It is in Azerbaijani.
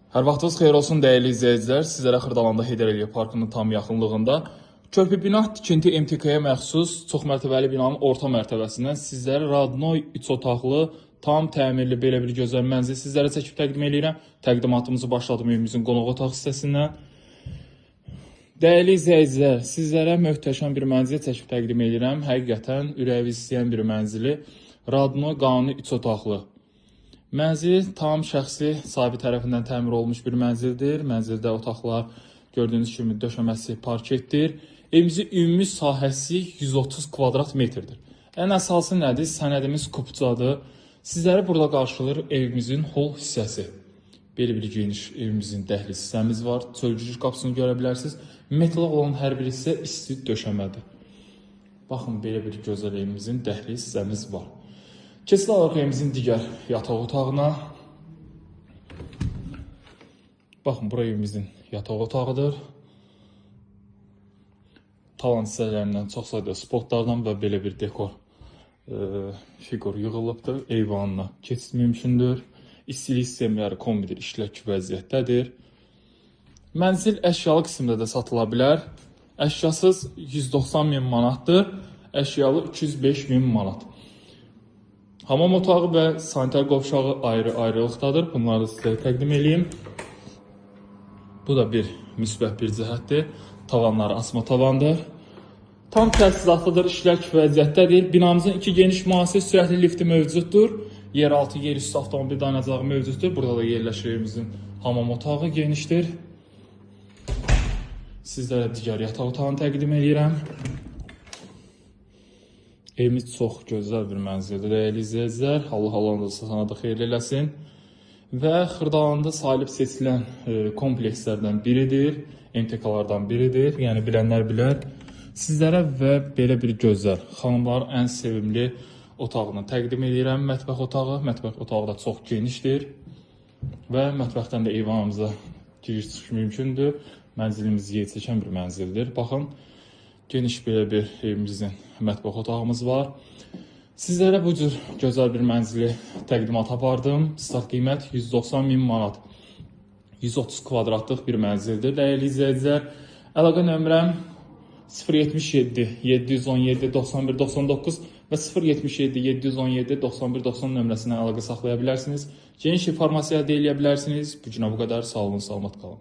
Hər vaxtınız xeyir olsun dəyərli izləyicilər. Sizlərə Xırdalanda Heydər Əliyev Parkının tam yaxınlığında körpü bina tikinti MTK-ya məxsus çoxmərtəbəli binanın orta mərtəbəsindən sizlərə Radnoy 3 otaqlı, tam təmirli belə bir gözəl mənzil sizlərə çəkib təqdim eləyirəm. Təqdimatımızı başladım evimizin qonaq otaq hissəsindən. Dəyərli izləyicilər, sizlərə möhtəşəm bir mənzil çəkib təqdim eləyirəm. Həqiqətən ürəyiniz istəyən bir mənzili. Radnoy qanuni 3 otaqlı. Mənzil tam şəxsi sahibi tərəfindən təmir olunmuş bir mənzildir. Mənzildə otaqlar gördüyünüz kimi döşəməsi parketdir. Evimizin ümumi sahəsi 130 kvadrat metrdir. Ən əsası nədir? Sənədimiz kupçadır. Sizləri burada qarşılayır evimizin hol hissəsi. Belə bir geniş evimizin dəhliz hissəmiz var. Çöl giriş qapısını görə bilərsiniz. Metal olan hər bir hissə isti döşəmədir. Baxın, belə bir gözəl evimizin dəhliz hissəmiz var. Keçid alırıq evimizin digər yataq otağına. Baxın, bura evimizin yataq otağıdır. Tavan hissələrindən çox sayda spotlardan və belə bir dekor fiqur yığılıbdır. Eyvanına keçid mümkündür. İstilik sistemləri kombidir, işlək vəziyyətdədir. Mənzil əşyalı qismdə də satıla bilər. Əşyasız 190 min manatdır. Əşyalı 205 min manat. Hamam otağı və sanitar qovşağı ayrı-ayrılıqdadır. Bunları da sizə təqdim eləyim. Bu da bir müsbət bir cəhətdir. Tavanları asma tavandır. Tam təchizatlıdır, işlək vəziyyətdədir. Binamızın iki geniş müasir sürətli lifti mövcuddur. Yeraltı, yerüstü avtomobil dayanacağı mövcuddur. Burada da yerləşir evimizin hamam otağı genişdir. Sizlərə digər yataq otağını təqdim eləyirəm. Evimiz çox gözəl bir mənzildir, dəyərli izləyicilər. Allah Allahın da sana da xeyir eləsin. Və Xırdalanda sayılıb seçilən komplekslərdən biridir, MTK-lardan biridir. Yəni bilənlər bilər. Sizlərə və belə bir gözəl, xanımların ən sevimli otağını təqdim edirəm. Mətbəx otağı. Mətbəx otağı da çox genişdir. Və mətbəxdən də eyvanımıza giriş-çıxış mümkündür. Mənzilimiz yer çəkən bir mənzildir. Baxın, geniş belə bir evimizin mətbəx otağımız var. Sizlərə bu cür gözəl bir mənzili təqdimat apardım. Start qiymət 190 min manat. 130 kvadratlıq bir mənzildir. Dəyərli izləyicilər, əlaqə nömrəm 077 717 91 99 və 077 717 91 90 nömrəsinə əlaqə saxlaya bilərsiniz. Geniş informasiya əldə eləyə bilərsiniz. Bu günə bu qədər. Sağ olun, salamat qalın.